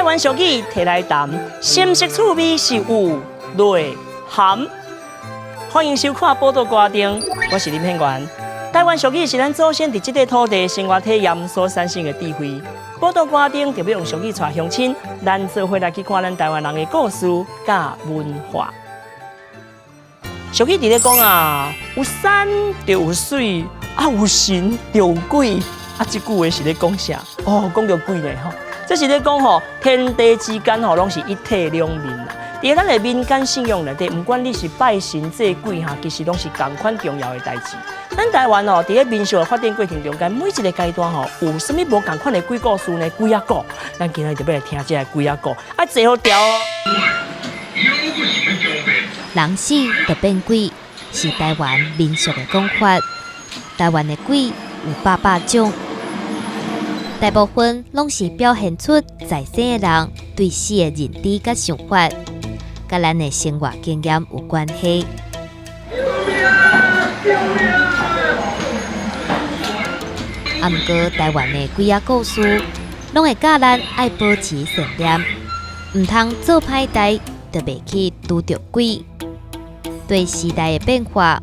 灣俗語提來談，深色趣味是有內涵。歡迎收看《寶島歌丁》，我是林獻元。台灣俗語是咱祖先佇這塊土地生活體驗所產生的智慧。寶島歌丁特別用俗語帶鄉親，咱做伙來去看咱台灣人的故事佮文化。俗語佇咧講啊，有山就有水，啊有神就有鬼。啊，這句話是咧講啥？哦，講著鬼呢吼。這是咧講吼，天地之間吼，攏是一體兩面啦。佇咱的民間信仰內底，毋管你是拜神祭鬼哈，其實攏是仝款重要的代誌。咱台灣哦，佇咧民俗的發展過程中間，每一個階段吼，有啥物無仝款的鬼故事呢？鬼仔故，咱今日就欲來聽這个鬼仔故。啊，坐好調哦。人死就變鬼，是台灣民俗的講法。台灣的鬼有百百種。大部分攏是表現出在生的人對死的認知佮想法，佮咱的生活經驗有關係。啊，毋過台灣的鬼仔故事，攏會教咱愛保持善念，毋通做歹代，就袂去拄著鬼。對時代的變化，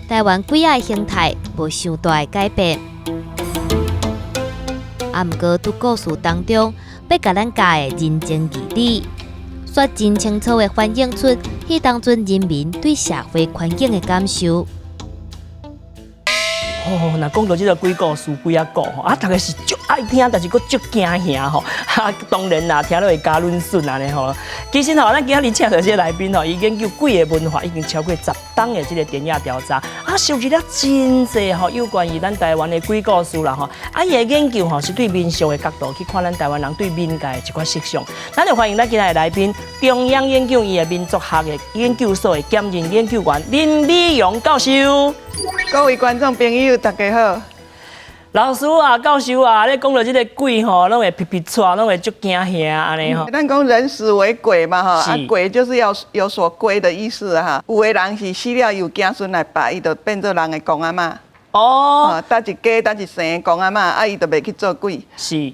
台灣鬼仔的形態無傷大的改變。啊，毋過佇故事當中，欲共咱教的人情義理，煞真清楚的反映出彼當陣人民對社會環境的感受。哦，若講到這个鬼故事、鬼仔故吼，啊，逐家是足愛聽，但是閣足驚嚇吼。啊，當然啦，聽了會加論順按呢吼。其實吼，咱今仔日請到這个來賓吼，伊研究鬼的文化已經超過10冬的這个田野調查，啊，收集了真濟吼有關於咱台灣的鬼故事啦吼。啊，伊的研究吼是對民俗的角度去看咱台灣人對冥界的一寡設想。咱就歡迎咱今仔日的來賓，中央研究院的民族學的研究所的兼任研究員林美容教授。各位觀眾朋友，大家好。老師啊，教授啊，你講到這个鬼吼，攏會皮皮掣，攏會足驚嚇按呢吼。咱講人死為鬼嘛，吼，啊鬼就是要有所歸的意思哈。有的人是死了有子孫來拜，伊就變做人的公阿嬤。哦。佗一家佗一姓的公阿嬤，啊，伊就袂去做鬼。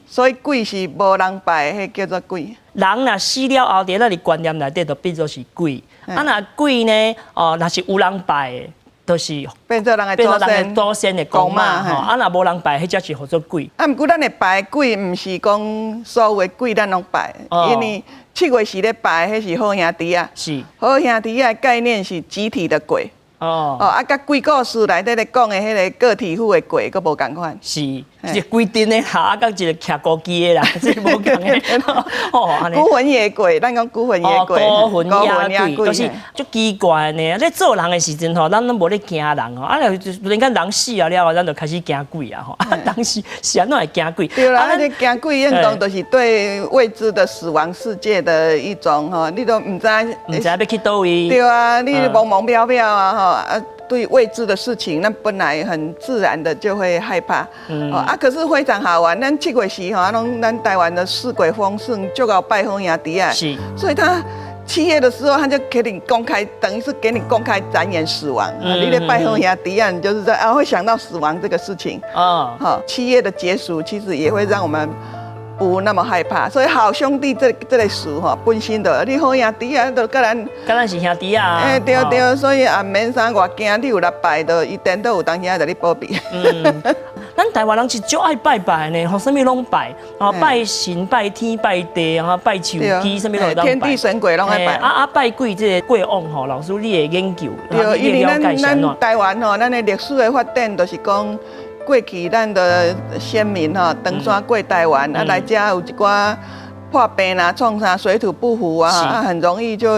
所以鬼是無人拜的，彼叫做鬼。人若死了後，佇咱的觀念內底就變做是鬼。啊，若鬼呢？哦，若是有人拜的，就是變做人的祖先，祖先的公媽吼，啊，若無人拜，彼才是號做鬼。啊，毋過咱會拜鬼，毋是講所有的鬼咱攏拜，因為七月時咧拜，彼是好兄弟仔。好兄弟仔的概念是集體的鬼。哦，啊，佮鬼故事內底咧講的彼个個體戶的鬼，閣無仝款。是，一个規陣的哈，佮一個騎孤機的啦，這無仝的。哦，按呢。孤魂野鬼，咱講孤魂野鬼。孤魂野鬼，就是足奇怪呢。咧做人的時陣吼，咱攏無咧驚人吼，啊，突然間人死了後，咱就開始驚鬼啊吼。啊，當時是按怎會驚鬼？對啦，啊，你驚鬼運動就是對未知的死亡世界的一種吼，你都毋知，毋知欲去佗位。對啊，你茫茫飄飄啊吼。啊，對未知的事情，那本來很自然的就會害怕。啊，可是非常好玩。咱七月時吼，攏咱台灣的四鬼豐盛，就𠢕拜好兄弟仔。所以他7月的時候，他就給你公開，等於是給你公開展演死亡。你咧拜好兄弟仔，你就是在啊會想到死亡這個事情。好，7月的結束其實也會讓我們不那麼害怕，所以好兄弟這个詞吼，本身就你好兄弟仔，就佮咱，佮咱是兄弟仔。欸，對對，所以也免啥偌驚，你有來拜，就伊顛倒有當時仔共你保庇。咱台灣人是足愛拜拜呢，吼，啥物攏拜，哦，拜神、拜天、拜地，啊，拜樹枝，啥物攏會當拜。天地神鬼攏愛拜。啊啊，拜鬼這个過往吼，老師你的研究，對，因為咱台灣吼，咱的歷史的發展就是講，過去咱的先民吼，登山過台灣，啊來遮有一寡破病啦、創啥水土不服啊，啊很容易就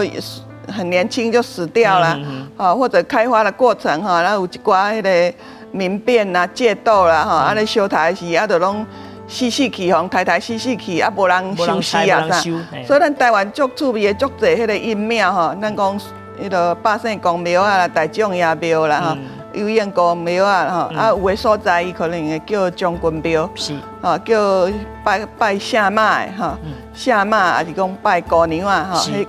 很年輕就死掉了，啊或者開發的過程吼，那有一寡彼个民變啦、械鬥啦，吼，啊咧相刣時啊，就攏死死去，予刣刣死死去，啊無人收屍啊啥，所以咱台灣足趣味的足濟彼个陰廟吼，咱講彼个百姓公廟啊、大眾爺廟啦吼。有應公廟啊，吼，啊有的所在伊可能會叫將軍廟，吼，叫拜拜聖媽的，吼，聖媽抑是講拜姑娘仔，吼，彼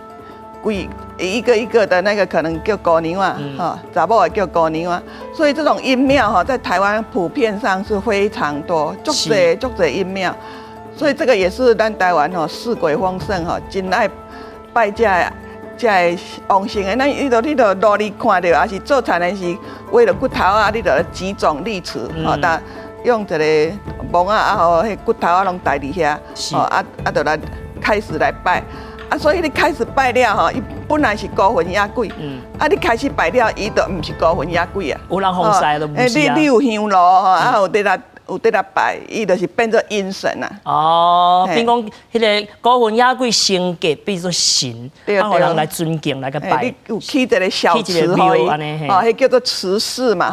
鬼一個一個的那個可能叫姑娘仔，吼，查某的叫姑娘仔，所以這種陰廟吼，在台灣普遍上是非常多，足濟足濟陰廟。所以這個也是咱台灣吼祀鬼豐盛吼，真愛拜這個王姓的。咱你著路裡看著，抑是做田的時挖著骨頭啊，你著集冢立祠吼，但用一個墓仔啊，予彼骨頭仔攏刣佇遐，吼啊啊，就來開始來拜。啊，所以你開始拜了吼，伊本來是孤魂野鬼，啊，你開始拜了，伊就毋是孤魂野鬼啊。有人奉祀都毋是啊。你有香爐吼，啊有佇咧有佇咧拜，伊就是變做陰神啊。哦，變講彼个孤魂野鬼升格變做神，啊，予人來尊敬來共拜。你有起一個小祠予伊，哦，彼叫做祠祀嘛，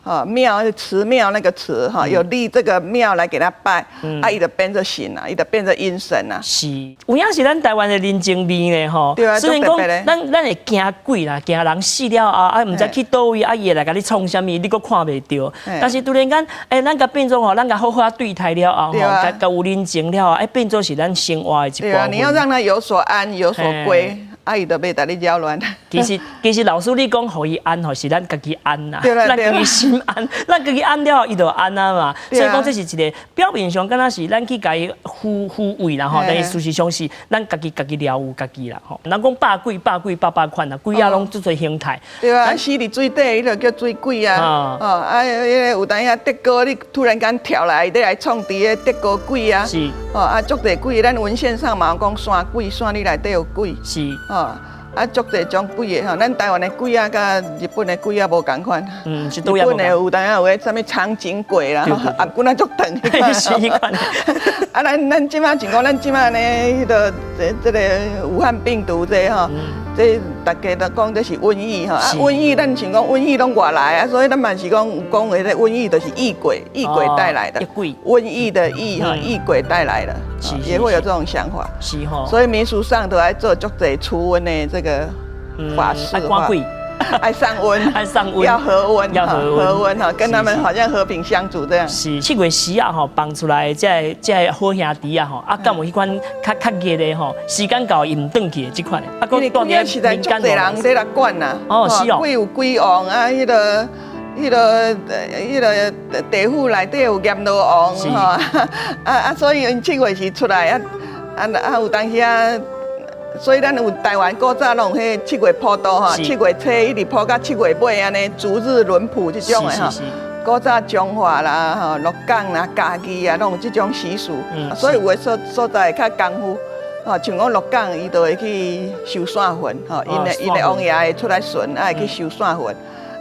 吼，哦，廟祠廟那個祠，哈，有立這個廟來給他拜，啊，伊就變做神啊，伊就變做陰神啊。是，有影是咱台灣的人情味呢，吼。對啊，雖然講咱會驚鬼啦，驚人死了後啊，毋知去佗位，啊，伊會來共你創啥物，你閣看袂著。但是突然間，欸，咱共變做吼，咱共好好對待了後，吼，共共有人情了後，欸，變做是咱生活的一部分。對啊，你要讓他有所安，有所歸，啊，伊就袂共你擾亂。其實老師你講予伊安吼，是咱家己安啦，咱家己心安，咱家己安了後，伊就安啊嘛。所以講這是一個表面上敢若是咱去共伊撫慰啦吼，但是事實上是咱家己家己療癒家己啦吼。人講百鬼百鬼百百款啦，鬼仔攏足濟形態。對啊，死佇水底，伊就叫水鬼啊。哦，啊，彼个有當時竹篙，你突然間跳來，你來創佇个竹篙鬼啊。哦，啊，足濟鬼，咱文獻上嘛有講山鬼，山裡內底有鬼。哦，啊，足濟種鬼的吼，咱台灣的鬼仔佮日本的鬼仔無仝款。是。日本的有當時有彼啥物長頸鬼啦，頷頸仔足長。是彼款。啊，咱這擺像講，咱這擺呢，彼个這個武漢病毒這吼，這大家都講這是瘟疫吼，啊，瘟疫咱像講瘟疫攏外來啊，所以咱嘛是講有講的這瘟疫就是疫鬼，疫鬼帶來的。瘟疫的疫哈，疫鬼帶來的，也會有這種想法。是吼。所以民俗上都愛做足濟除瘟的這個法事。趕鬼。愛送瘟，愛送瘟，要和瘟，要和和瘟哈，跟他們好像和平相處這樣。是7月時啊吼，放出來這個好兄弟啊吼，啊，敢有彼款較較熱的吼，時間到伊毋轉去的這款的。啊，因為鬼仔實在足濟人咧來管啦。哦，是哦。鬼有鬼王啊，彼个地府內底有閻羅王吼，啊啊，所以𪜶7月時出來啊啊啊，有當時啊。所以咱有台灣古早攏有彼七月普渡吼，7月初一直普到7月尾按呢，逐日輪普這種的吼。古早彰化啦、吼鹿港啦、嘉義啊，攏有這種習俗。所以有的所在較功夫，吼，像講鹿港，伊就會去收散魂，吼，𪜶的王爺會出來巡，啊，會去收散魂，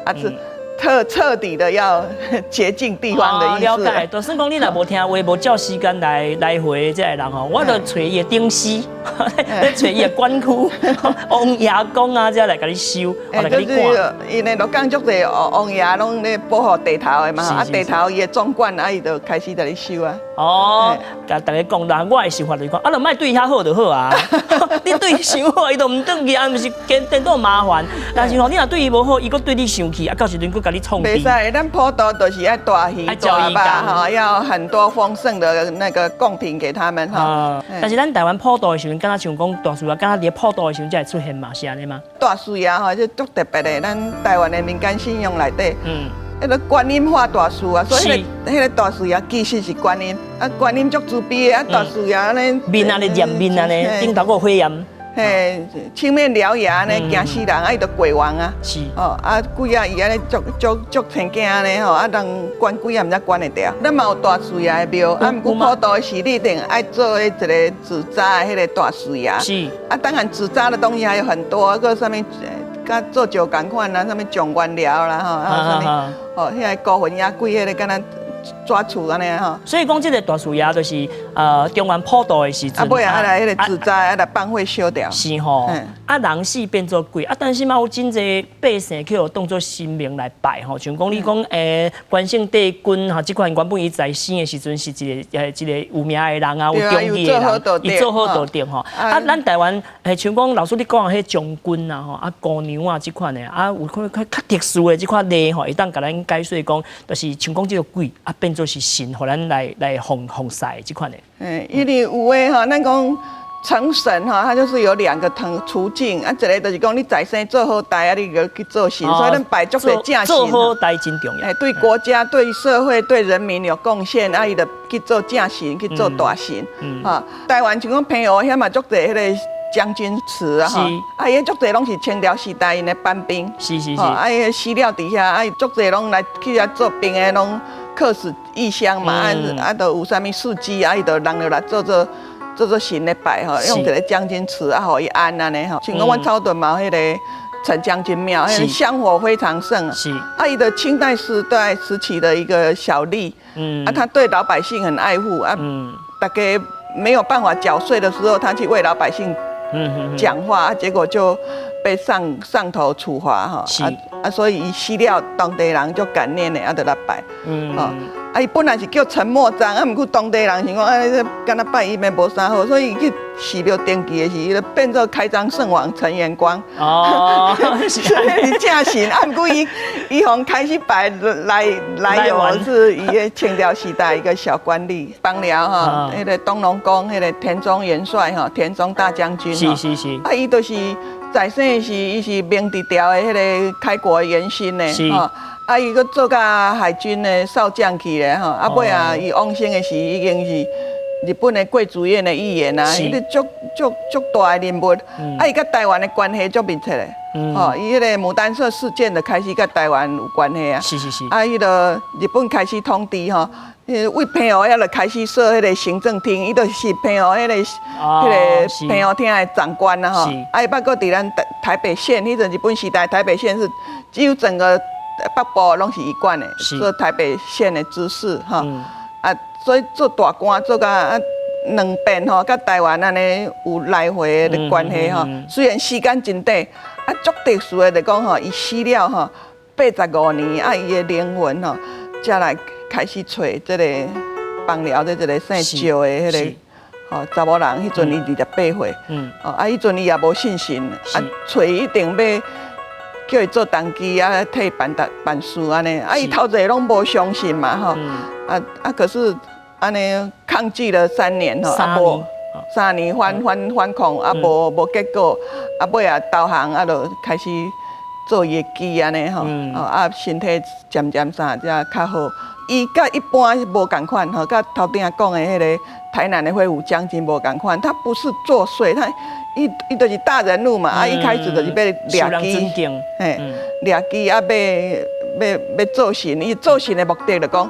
啊，這徹底的要潔淨地方的意思。了解，就算講你若無聽話，無照時間來回這個人吼，我就揣伊的頂司，咧揣伊的管區，王爺公啊，這來共你收，來共你管。𪜶的鹿港足濟王爺攏咧保護地頭的嘛，啊地頭伊的總管啊，伊就開始共你收啊。哦，共大家講啦，我的想法就是講，啊，就莫對伊遐好就好啊。你對伊傷好，伊就毋轉去，啊，毋是顛顛倒麻煩。但是吼，你若對伊無好，伊閣對你生氣，啊，到時陣閣共你創。袂使，咱普渡就是愛大魚大肉吼，要很多豐盛的那個貢品給他們吼。但是咱台灣普渡的時陣，敢若像講大樹仔，敢若佇咧普渡的時陣才會出現嘛，是按呢嗎？大樹爺吼，這足特別的，咱台灣的民間信仰內底。彼个觀音化大士啊，所以彼个大士爺其實是觀音，啊觀音足慈悲的，啊大士爺按呢面按呢嚴面按呢，頂頭閣有火焰，嘿，青面獠牙按呢驚死人，啊伊就鬼王啊，哦啊鬼仔伊按呢足足足青驚按呢吼，啊人關鬼仔毋知關會牢。咱嘛有大士爺的廟，啊毋過普渡時你一定愛做彼一个紙紮的彼個大士爺。啊當然紙紮的東西還有很多，閣啥物佮做石仝款啦，啥物狀元寮啦吼，啊啥物，哦，彼个孤魂野鬼，彼个敢若紙厝按呢吼。所以講，這个大士爺就是中元普渡的時陣。啊，尾啊來彼个紙紮啊來放火燒掉。是吼，啊人死變做鬼啊，但是嘛有真濟百姓去予當做神明來拜吼，像講你講關聖帝君吼，這款原本伊在生的時陣是一個有名的人啊，有忠義的人，伊做好道德吼。啊，咱台灣像講老師你講的彼將軍啊吼，啊姑娘啊這款的啊，有可能較特殊的這款例吼，會當共咱解說講，就是像講這個鬼啊變做是神，予咱來奉祀這款的。因為有的吼，咱講成神哈，它就是有兩個途途徑，啊，一個就是講你在生做好代，啊，你就去做神，所以咱拜足濟正神。做好代真重要。哎，對國家、對社會、對人民有貢獻，啊，伊就去做正神，去做大神。哈，台灣像講澎湖遐嘛，足濟彼个將軍祠啊，哈，啊，伊足濟攏是清朝時代𪜶的班兵。啊，伊死了佇遐，啊，伊足濟攏來去遐做兵的，攏客死異鄉嘛，啊啊，就有啥物事蹟，啊，伊就人就來做做神咧拜吼，用一个將軍祠啊，予伊安按呢吼。像講阮草屯嘛，彼个陳將軍廟，彼个香火非常盛。啊，伊的清代時代時期的一個小吏，啊，他對老百姓很愛護啊，大家沒有辦法繳稅的時候，他去為老百姓講話，啊，結果就被上上頭處罰吼。啊啊，所以伊死了，當地人就感念的，啊，就來拜。啊，伊本來是叫陳默章，啊，毋過當地人想講，啊，這敢若拜伊嘛無啥好，所以去寺廟登記的時，伊就變做開漳聖王陳元光。所以是正神，啊，毋過伊伊從開始拜來來由是伊个清朝時代一個小官吏，枋寮吼，彼个東隆宮，彼个田中元帥吼，田中大將軍。啊，伊就是在生的時，伊是明治朝的彼个開國元勳呢，吼。啊，伊閣做甲海軍的少將去咧吼，啊尾仔伊往生的時已經是日本的貴族院的議員啊，伊個足足足大的人物。啊，伊佮台灣的關係足密切的，吼，伊彼个牡丹社事件就開始佮台灣有關係啊。啊，彼个日本開始統治吼，為澎湖遐就開始設彼个行政廳，伊就是澎湖彼个澎湖廳的長官啊吼。啊，伊捌閣佇咱台台北縣，彼陣日本時代台北縣是幾乎整個北部攏是伊管的，做台北縣的知事吼，啊，所以做大官做甲啊兩邊吼，佮台灣按呢有來回的關係吼。雖然時間真短，啊，足特殊的就講吼，伊死了吼85年，啊，伊的靈魂吼，才來開始揣這个枋寮的這个姓趙的彼个吼查某人，彼陣伊28歲，哦，啊，彼陣伊也無信神，啊，揣一定欲叫伊做童乩啊，替伊辦代辦事按呢，啊，伊頭一个攏無相信嘛，吼，啊啊，可是按呢抗拒了三年吼，啊無三年反抗，啊無無結果，啊尾仔投降，啊就開始做伊的乩按呢吼，啊身體漸漸啥才較好。伊佮一般無仝款吼，佮頭頂講的彼个台南的飛虎將軍無仝款，他不是作祟，他伊伊就是大人物嘛，啊一開始就是欲掠乩，嘿，掠乩啊，欲欲欲做神，伊做神的目的就講，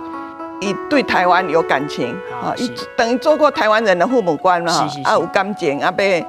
伊對台灣有感情，啊，伊等於做過台灣人的父母官嘛，啊有感情，啊欲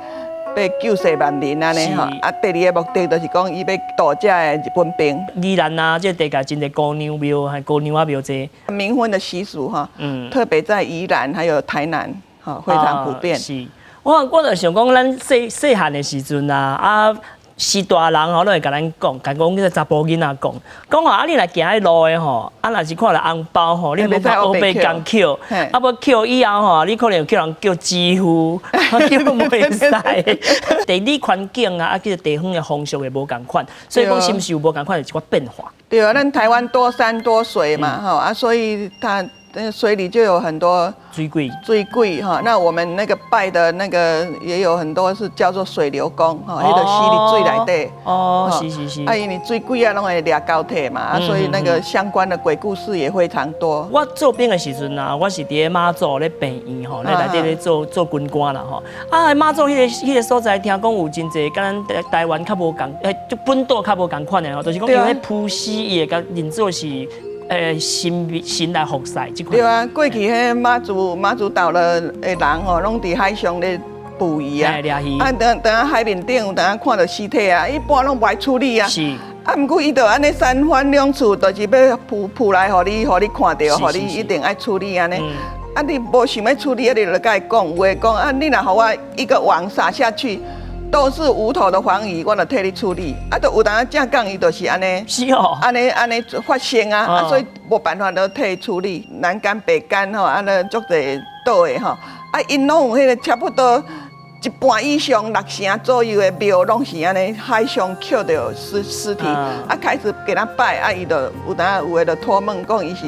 欲救世萬民按呢吼，啊第二个目的就是講伊欲渡這个日本兵。宜蘭啊，這個地界真濟姑娘廟，還姑娘仔廟濟。冥婚的習俗哈，特別在宜蘭還有台南，哈非常普遍。是，我就想講，咱細細漢的時陣啊，啊是大人吼，攏會共咱講，共講這个查埔囡仔講，講吼啊，你若行彼路的吼，啊若是看著紅包吼，你莫烏白共抾，啊無抾以後吼，你可能叫人叫姊夫，叫袂使。地理環境啊，啊，這个地方的風俗會無仝款，所以講是毋是有無仝款有一寡變化？對啊，咱台灣多山多水嘛，吼啊，所以它那水裡就有很多水鬼，水鬼哈。那我們那個拜的那個也有很多是叫做水流公哈，彼個死佇水內底。啊，因為水鬼啊，攏會掠交替嘛，啊，所以那個相關的鬼故事也非常多。我做兵的時陣啊，我是佇咧馬祖咧病院吼，咧內底咧做做軍官啦吼。啊，馬祖彼个所在，聽講有真濟佮咱台台灣較無仝，就本島較無仝款的吼，就是講伊彼巫師伊會共認做是神神來服侍這款。對啊，過去彼馬祖馬祖島的的人吼，攏佇海上咧捕魚啊，啊，等等啊海面頂有當看著屍體啊，一般攏無愛處理啊。啊，毋過伊就按呢三番兩次，就是欲浮浮來，予你予你看著，予你一定愛處理按呢。啊，你無想欲處理，啊，你就共伊講，有的講啊，你若予我一個網撒下去，都是無頭的黃魚，我就替你處理。啊，就有當正講，伊就是按呢，按呢按呢發生啊，啊，所以無辦法都替伊處理。南竿、北竿吼，啊，那足濟島的吼，啊，𪜶攏有彼个差不多一半以上六成左右的廟，攏是按呢海上抾著屍屍體，啊，開始共他拜，啊，伊就有當有的就託夢講伊是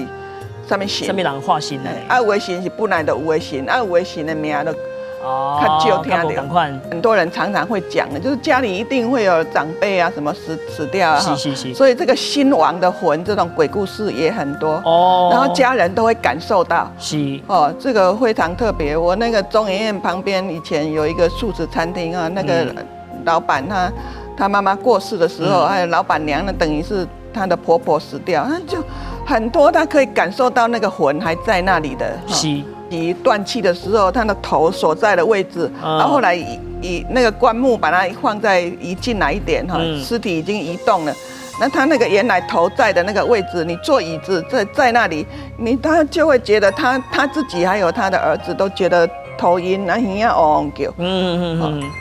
啥物神，啥物人化身的，啊，有的神是本來就有的神，啊，有的神的名就。較少聽著。很多人常常會講的，就是家裡一定會有長輩啊，什麼死掉啊，所以這個新亡的魂，這種鬼故事也很多。然後家人都會感受到。哦，這個非常特別。我那個中研院旁邊以前有一個素食餐廳啊，那個老闆他媽媽過世的時候，還有老闆娘呢，等於是他的婆婆死掉，他就很多他可以感受到那個魂還在那裡的。一斷氣的時候，他的頭所在的位置，然後後來以那個棺木把它放在移進來一點哈，屍體已經移動了，那他那個原來頭在的那個位置，你坐椅子在那裡，他就會覺得他自己還有他的兒子都覺得頭暈，那耳仔嗡嗡叫。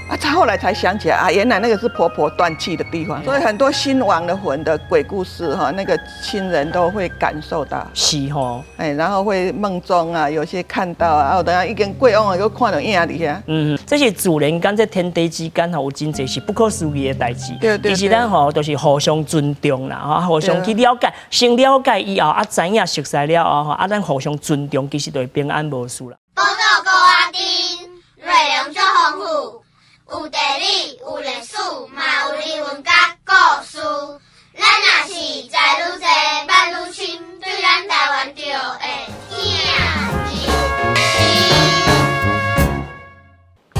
啊，他後來才想起來啊，原來那個是婆婆斷氣的地方。所以很多新亡的魂的鬼故事哈，那個親人都會感受到。是吼。哎，然後會夢中啊，有些看到啊，有當已經過往啊，閣看著影佇遐。嗯，這是自然間，這天地之間吼，有真濟是不可思議的代誌。其實咱吼都是互相尊重啦，吼，互相去了解，先了解以後啊，知影熟悉了後吼，啊，咱互相尊重，其實就會平安無事啦。寶島孤仔頂，內容足豐富，有地理，有歷史，嘛有人文佮故事。咱若是知愈濟，捌愈深，對咱台灣就會疼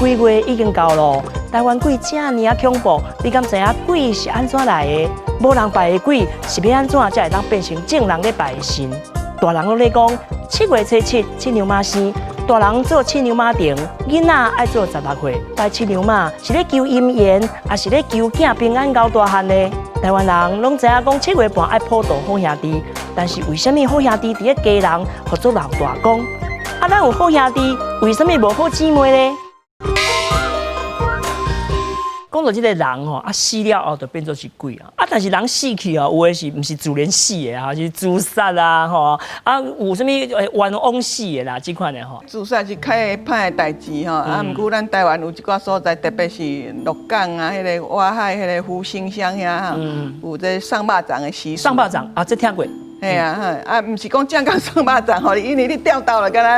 真鬼月已經到咯，台灣鬼遮爾仔恐怖，你敢知影鬼是按怎來的？無人拜的鬼是欲按怎才會當變成眾人咧拜的神？大人攏咧講7月初7七娘媽生，大人做七娘媽亭，囡仔愛做16歲拜七娘媽，是咧求姻緣，抑是咧求囝平安𠢕大漢呢？台灣人攏知影講7月半愛普渡好兄弟，但是為啥物好兄弟佇咧基隆號做老大公？啊，咱有好兄弟，為啥物無好姊妹呢？講到這個人吼，啊死了後就變做是鬼啊！啊，但是人死去哦，有的是毋是自然死的啊，是自殺啊，吼啊，有啥物冤枉死的啦，這款的吼。自殺是較會歹的代誌吼，啊，毋過咱台灣有一寡所在，特別是鹿港啊，彼個外海彼個福興鄉遐吼，有這送肉粽的習俗。送肉粽啊，這聽過。嘿啊，啊，毋是講正港送肉粽予你，因為你吊到了，敢若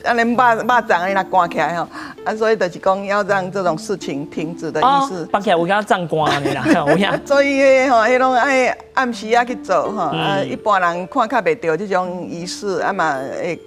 按呢肉粽按呢關起來吼，啊，所以就是講要讓這種事情停止的意思。綁起來有影葬棺的啦，有影。所以彼吼，彼攏愛暗時仔去做吼，啊，一般人看較袂著這種儀式，啊嘛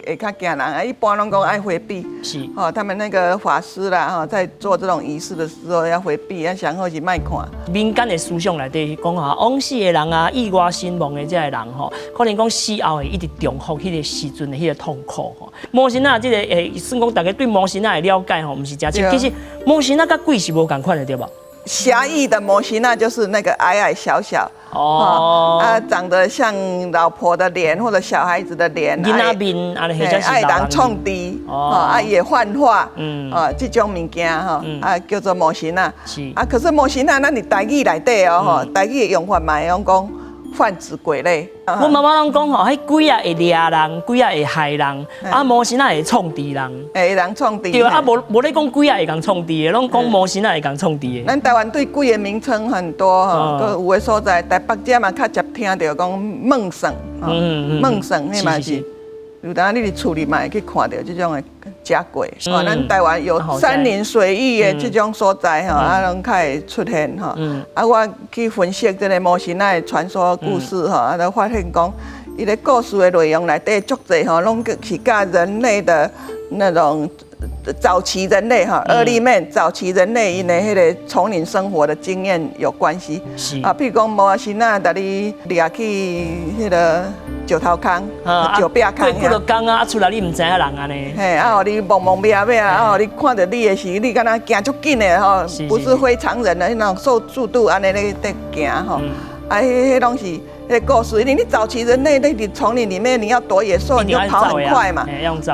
會較驚人，啊，一般攏講愛迴避。吼，他們那個法師啦，吼，在做這種儀式的時候要迴避，啊，上好是莫看。民間的思想內底講吼，枉死的人啊，意外身亡的這个人吼，可能講死後會一直重複彼個時陣的彼個痛苦吼。魔神仔這個算講大家對魔神仔的了解吼，毋是誠深。其實魔神仔佮鬼是無仝款的對無？狹義的魔神仔就是那個矮矮小小，哦，啊，長得像老婆的臉或者小孩子的臉，囡仔面啊，或者是愛人創治，哦，啊，也幻化，哦，這種物件吼，啊，叫做魔神仔。啊，可是魔神仔，咱佇台語內底哦，吼，台語的用法嘛會用講泛指鬼類。我媽媽攏講吼，彼鬼仔會掠人，鬼仔會害人，啊魔神仔會創治人。會人創治。對啊，無咧講鬼仔會共創治的，攏講魔神仔會共創治的。咱台灣對鬼的名稱很多吼，閣有的所在台北這嘛較常聽著講夢算，夢算彼嘛是，有當你佇厝裡嘛會去看著這種的食鬼。哦，咱台灣有山林水域的這種所在吼，啊，攏較會出現吼。啊，我去分析這個魔神仔的傳說故事吼，啊，就發現講，伊个故事的內容內底足濟吼，攏是佮人類的那種早期人類哈，early man 早期人類𪜶的彼個叢林生活的經驗有關係。啊，譬如講魔神仔，共你掠去彼個石頭空、石壁空。過幾落工啊，出來你毋知影人按呢。嘿，啊，予你摸摸滅滅啊，予你看著你的時，你敢若行足緊的吼，不是非常人的那種速度按呢咧佇行吼。啊，彼攏是彼個故事，因為你早期人類你佇叢林裡面，你要躲野獸，你就跑很快嘛。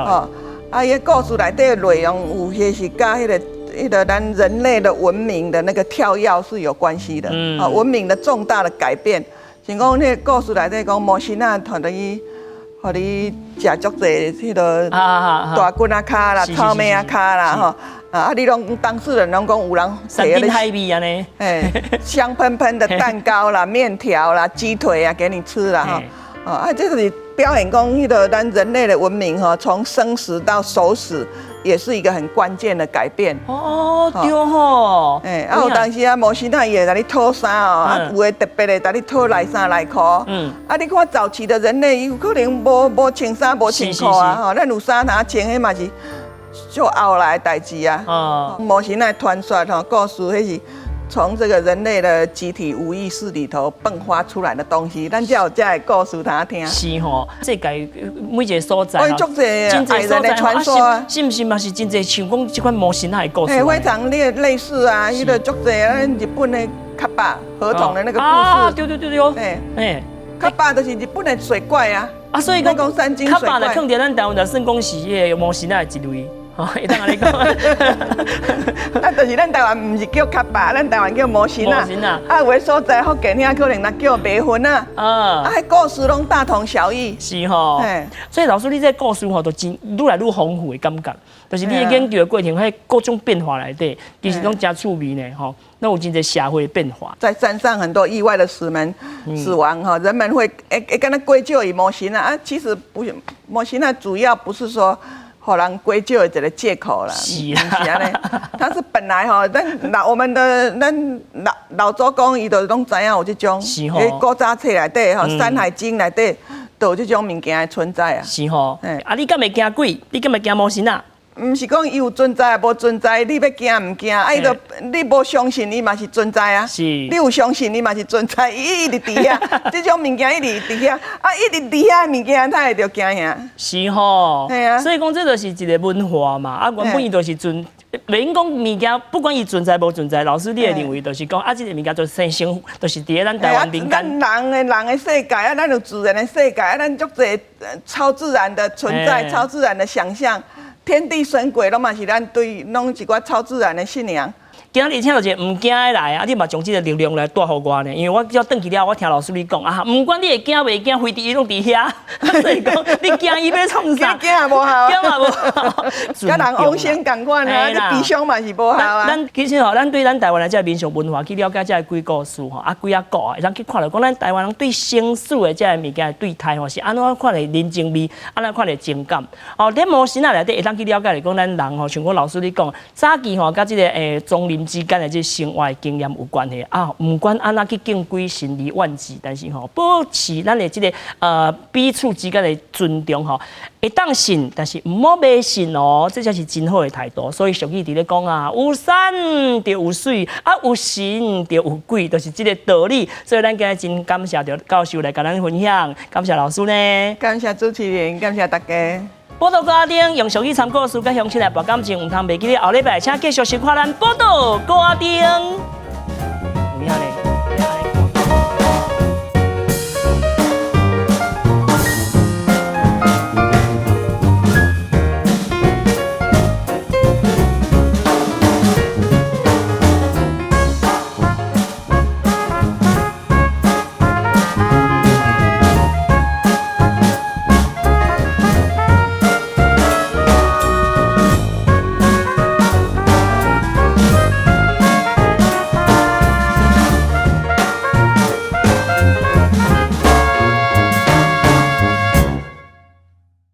哦，啊，伊個故事內底的內容有些是佮彼個咱人類的文明的那個跳躍是有關係的。啊，文明的重大的改變，像講彼個故事內底講魔神仔傳予予你食足濟彼個大骨仔跤啦、草莓仔跤啦吼。啊！你攏當事人攏講有人山珍海味按呢，嘿，香噴噴的蛋糕啦、麵條啦、雞腿啊，給你吃啦吼。啊，這就是表現講彼個咱人類的文明吼，從生食到熟食，也是一個很關鍵的改變。哦，對吼。欸，啊有當時啊，魔神仔伊會來你討衫哦，啊有的特別會來你討內衫內褲。啊，你看早期的人類，伊有可能無穿衫無穿褲啊，吼，咱有衫通穿，彼嘛是就後來的代誌啊。魔神仔傳說吼，故事，彼是從這個人類的集體無意識裡頭迸發出來的東西，咱才有這个故事通聽。是吼，世界每一個所在，哦，足濟矮人的傳說啊，是毋是嘛是真濟像講這款魔神仔的故事？欸，非常類似啊，彼個足濟咱日本的カッパ河童的那個故事。啊，對對對對。欸欸，カッパ就是日本的水怪啊。啊，所以講山精水怪。カッパ就囥佇咱台灣就算講是彼个魔神仔的一類。吼，會當按呢講。啊，就是咱台灣毋是叫カッパ，咱台灣叫魔神仔。魔神仔。啊，有的所在福建遐可能若叫迷魂仔。啊，彼故事攏大同小異。是吼。所以老師，你這個故事吼，都真愈來愈豐富的感覺。就是你的研究的過程，彼各種變化內底，其實攏誠趣味呢，吼。那有真濟社會的變化。在山上很多意外的死亡哈，人們會會敢若歸咎於魔神仔啊，其實不是，魔神仔主要不是說予人歸咎的一個借口啦，是啊，毋是按呢，他是本來吼，咱老我們的咱老老祖公伊就攏知影有這種，古早冊內底吼，《山海經》內底都有這種物件的存在啊。是吼，啊，你敢會驚鬼？你敢會驚魔神仔？毋是講伊有存在無存在，你欲驚毋驚？啊，伊就你無相信伊嘛是存在啊。你有相信伊嘛是存在，伊一直佇遐，這種物件一直佇遐，啊，一直佇遐的物件，才會著驚嚇。是吼。嘿啊。所以講這就是一個文化嘛。啊，原本伊就是存，袂用講物件，不管伊存在無存在，老師你會認為就是講啊，這個物件就生成，就是佇咧咱台灣民間。咱人的世界啊，咱有自然的世界啊，咱足濟超自然的存在，超自然的想象。天地神鬼攏嘛是咱對，攏一寡超自然的信仰。今仔日請著一個毋驚的來啊！你嘛將這個力量來帶予我呢？因為我只要轉去了，我聽老師你講啊，毋管你會驚袂驚，非得伊攏佇遐。所以講，你驚伊欲創啥？驚也無效。驚嘛無效。佮人往生仝款啊，你悲傷嘛是無效啊。咱其實吼，咱對咱台灣的這個民俗文化去了解這个鬼故事吼，啊鬼仔故啊，會當去看著講咱台灣人對生死的這个物件的對待吼，是按怎款的人情味，按怎款的情感。哦，佇魔神仔內底會當去了解，講咱人吼，像講老師你講，早期吼，佮這个叢林之間的這生活的經驗有關係啊。毋管按怎去敬鬼神離遠之，但是吼，保持咱的這个彼此之間的尊重吼，會當信，但是毋好迷信哦，這才是真好的態度。所以俗語佇咧講啊，有山就有水，啊有神就有鬼，就是這个道理。所以咱今日真感謝著教授來共咱分享，感謝老師呢。感謝主持人，感謝大家。寶島歌仔頂用俗語參故事，佮鄉親來博感情，毋通袂記得後禮拜請繼續收看咱寶島歌仔頂。